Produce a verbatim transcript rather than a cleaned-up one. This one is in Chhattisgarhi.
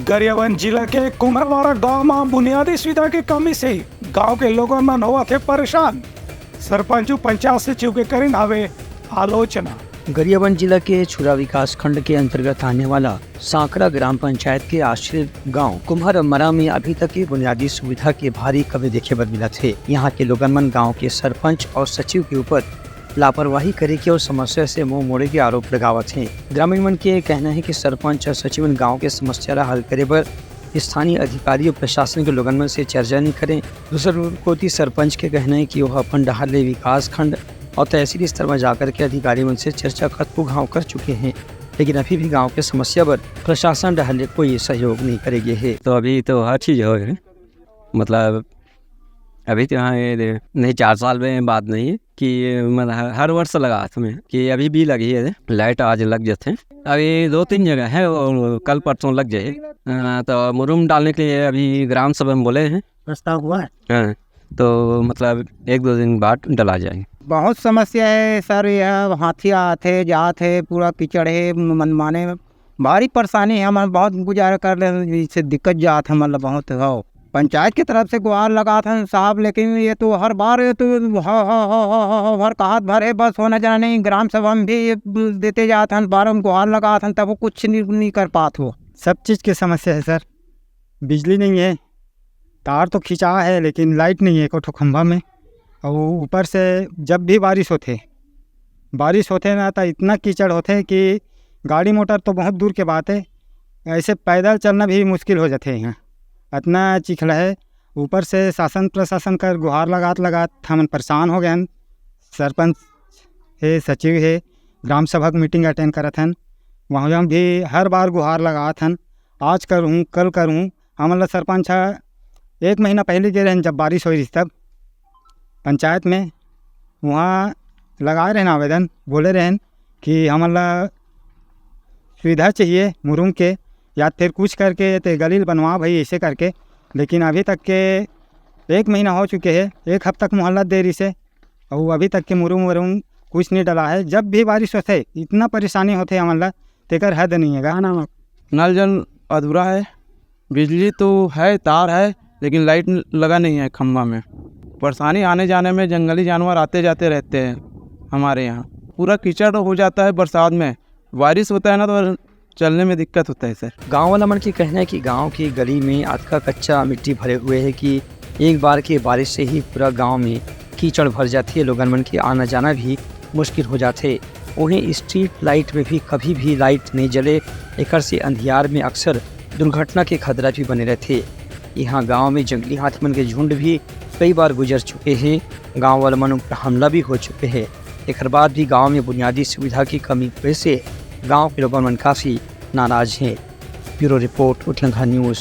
गरियाबंद जिला के कुम्हरवाड़ा गांव म बुनियादी सुविधा के कमी से गांव के लोगन मन होवत हे परेशान। सरपंच अउ पंचायत सचिव के करिन हावे आलोचना। गरियाबंद जिला के छुरा विकास खंड के अंतर्गत आने वाला सांकरा ग्राम पंचायत के आश्रित गांव कुम्हरमरा में अभी तक के बुनियादी सुविधा के भारी कमी देखे बर मिलत हे। यहाँ के लोगन मन गांव के सरपंच और सचिव के ऊपर लापरवाही करे के और समस्या से मुंह मोड़े के आरोप लगावत हे। ग्रामीण मन के कहना हे कि सरपंच और सचिव मन गांव के समस्या ला हल करे बर स्थानीय अधिकारी और प्रशासन के लोगन मन से चर्चा नहीं करें। दूसर कोति सरपंच के कहना हे कि वह अपन डहर ले विकास खंड और तहसील स्तर म जाकर के अधिकारी मन से चर्चा कतको घांव कर चुके हे, लेकिन अभी भी गांव के समस्या बर प्रशासन डहर ले कोई सहयोग नहीं करे गे हे। तो अभी तो हर चीज हो गए, मतलब अभी तो यहाँ ये दे-, नहीं, चार साल में बात नहीं है कि मतलब हर, हर वर्ष लगात हन कि अभी भी लगी है, लाइट आज लग जाथे। अभी दो तीन जगह है और कल परसों लग जाए। अ, तो मुरुम डालने के लिए अभी ग्राम सभा में बोले हैं। प्रस्ताव हुआ है? हाँ, तो मतलब एक दो दिन बाद डला जाएंगे। बहुत समस्या है सर, यह हाथी आथे जात है, पूरा कीचड़ है, मनमाने भारी परेशानी है, हमन बहुत गुजारा कर ले, इससे दिक्कत जात है, मतलब बहुत हो। पंचायत के तरफ से गुहार लगात हन साहब, लेकिन ये तो हर बार ये तो ह, ह, ह, ह, ह, ह, हर कहात भर है, बस होना जाना नहीं। ग्राम सभा में भी ये देते जात हन, बार हम गुहार लगात हन, तब वो कुछ नहीं, नहीं कर पात हो। सब चीज के समस्या है सर, बिजली नहीं है, तार तो खिंचा है लेकिन लाइट नहीं है एको ठो खंभा में। और ऊपर से जब भी बारिश होथे, बारिश होथे ना, तो इतना कीचड़ होथे कि गाड़ी मोटर तो बहुत दूर के बात है, ऐसे पैदल चलना भी मुश्किल हो जाथे यहाँ, इतना चिखला है। ऊपर से शासन प्रशासन कर गुहार लगात लगात हमन परेशान हो गए हन। सरपंच हे, सचिव हे, ग्राम सभा के मीटिंग अटेंड करत हन, वहाँ भी हर बार गुहार लगात हन, आज करूँ, कल करूँ। हमन ला सरपंच ह एक महीना पहले गे रहन, जब बारिश होई रहिस तब पंचायत में, वहाँ लगाए रहन आवेदन, बोले रहन कि हमन ला सुविधा चाहिए मुरुम के, या फिर कुछ करके ते गली ल बनवा भाई, ऐसे करके। लेकिन अभी तक के एक महीना हो चुके है, एक हफ्ता के मोहलत दे रहिस हे, और अभी तक के मुरुम वरुम कुछ नहीं डला है। जब भी बारिश होथे, इतना परेशानी होथे हमन ला, तेकर हद नहीं है गा। का नाम है? नल जल अधूरा है, बिजली तो है, तार है, लेकिन लाइट न-, लगा नहीं है खंभा में। परेशानी आने जाने में, जंगली जानवर आते जाते रहते हैं हमारे यहाँ। पूरा कीचड़ हो जाता है बरसात में, बारिश होता है ना, तो चलने में दिक्कत होता है सर। गांव वाला मन के कहना है कि गांव की गली में अतका कच्चा मिट्टी भरे हुए है कि एक बार के बारिश से ही पूरा गांव में कीचड़ भर जाथे, लोगन मन के आना जाना भी मुश्किल हो जाथे। उहें, स्ट्रीट लाइट में भी कभी भी लाइट नहीं जले, एकर से अंधियार में अक्सर दुर्घटना के खतरा भी बने रहथे। यहाँ गांव में जंगली हाथी मन के झुंड भी कई बार गुजर चुके हैं, गांव वाला मन ऊपर हमला भी हो चुके हैं। एकर बाद भी गांव में बुनियादी सुविधा की कमी की वजह से गांव के लोगन मन काफी नाराज हैं। Bureau report, Utlangha news.